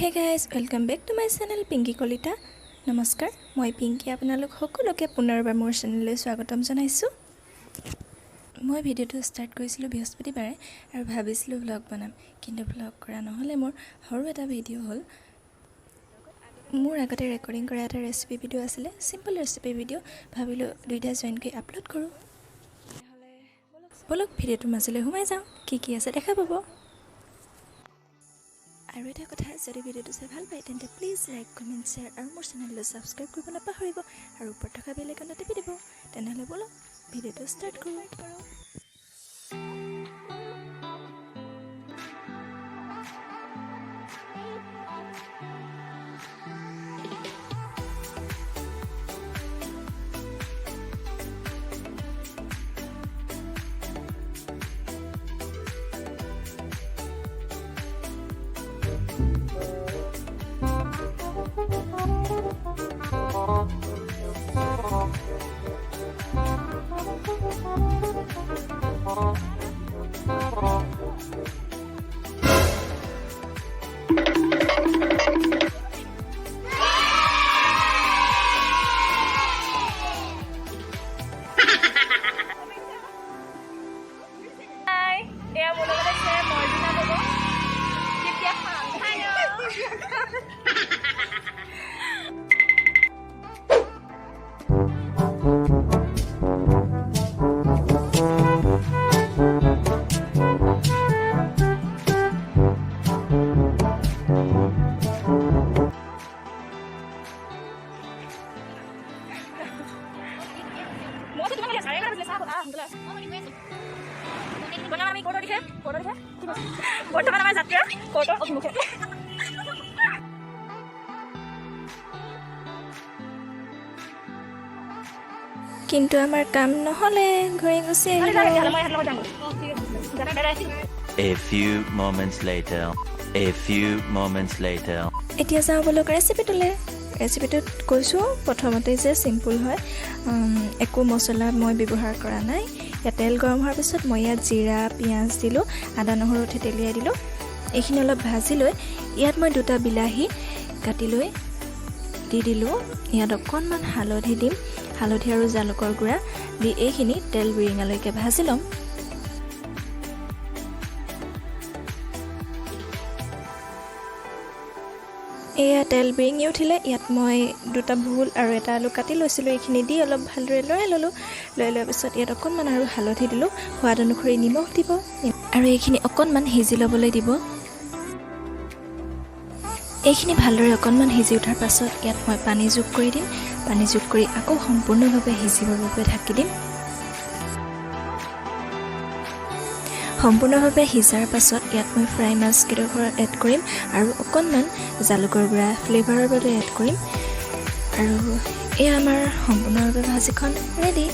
Hey guys, welcome back to my channel Pinky Kalita. নমস্কাৰ, মই পিংকি, আপোনালোক সকলোকে পুনৰবাৰ মোৰ চেনেললৈ স্বাগতম জনাইছোঁ। মই ভিডিঅ'টো ষ্টাৰ্ট কৰিছিলোঁ বৃহস্পতিবাৰে আৰু ভাবিছিলোঁ ভ্লগ বনাম, কিন্তু ভ্লগ কৰা নহ'লে। মোৰ সৰু এটা ভিডিঅ' হ'ল। মোৰ আগতে ৰেকৰ্ডিং কৰা এটা ৰেচিপি ভিডিঅ' আছিলে, চিম্পল ৰেচিপি ভিডিঅ'। ভাবিলোঁ দুইটা জইন কৰি আপলোড কৰোঁ। ব'লক, ভিডিঅ'টোৰ মাজলৈ সোমাই যাওঁ, কি কি আছে দেখা পাব। আৰু এটা কথা, যদি ভিডিঅ'টো চাই ভাল পায়, তেন্তে প্লিজ লাইক, কমেণ্ট, শ্বেয়াৰ আৰু মোৰ চেনেলটো ছাবস্ক্ৰাইব কৰিব নাপাহৰিব আৰু ওপৰত থকা বেল আইকনটো টিপি দিব। তেনেহ'লে ব'লক, ভিডিঅ'টো ষ্টাৰ্ট কৰোঁ। হাই, এয়া মোৰ লগত আছে মৰ্জিনা বব, দিব্যা খান। মইতো তোমাক 11:30 বাজিলে, চাহ আহ সোনকালে। বৰ্তমান আমি কোৰ্টৰ দিশে, কোৰ্টৰ দিশে। বৰ্তমান আমাৰ যাত্ৰা কোৰ্টৰ অভিমুখে। কিন্তু আমাৰ কাম নহ'লে, ঘূৰি গুচি আহিলোঁ। মই ইহঁতৰ লগত যাম। A few moments later. A few moments later. এতিয়া যাওঁ ব'লক ৰেচিপিটোলৈ। ৰেচিপিটোত কৈছোঁ প্ৰথমতে যে চিম্পুল হয়, একো মছলা মই ব্যৱহাৰ কৰা নাই। ইয়াত তেল গৰম হোৱাৰ পিছত মই ইয়াত জিৰা, পিঁয়াজ দিলোঁ, আদা নহৰু থেতেলিয়াই দিলোঁ। এইখিনি অলপ ভাজি লৈ ইয়াত মই দুটা বিলাহী কাটি লৈ দি দিলোঁ। ইয়াত অকণমান হালধি দিম। হালধি আৰু জালুকৰ গুড়া দি এইখিনি তেল বিৰিঙালৈকে ভাজি ল'ম। এয়া তেল বিৰিঙি উঠিলে ইয়াত মই দুটা ভোল আৰু এটা আলু কাটি লৈছিলোঁ। এইখিনি দি অলপ ভালদৰে লৰাই ল'লোঁ। লৈ লোৱাৰ পিছত ইয়াত অকণমান আৰু হালধি দিলোঁ, সোৱাদ অনুসৰি নিমখ দিব আৰু এইখিনি অকণমান সিজি ল'বলৈ দিব। এইখিনি ভালদৰে অকণমান সিজি উঠাৰ পাছত ইয়াত মই পানী যোগ কৰি দিম। পানী যোগ কৰি আকৌ সম্পূৰ্ণভাৱে সিজিবৰ বাবে ঢাকি দিম। সম্পূৰ্ণভাৱে সিজাৰ পাছত ইয়াত মই ফ্ৰাই মাছ কেইডোখৰ এড কৰিম আৰু অকণমান জালুকৰ গুড়া ফ্লেভাৰৰ বাবে এড কৰিম আৰু এয়া আমাৰ সম্পূৰ্ণভাৱে ভাজিখন ৰেডি।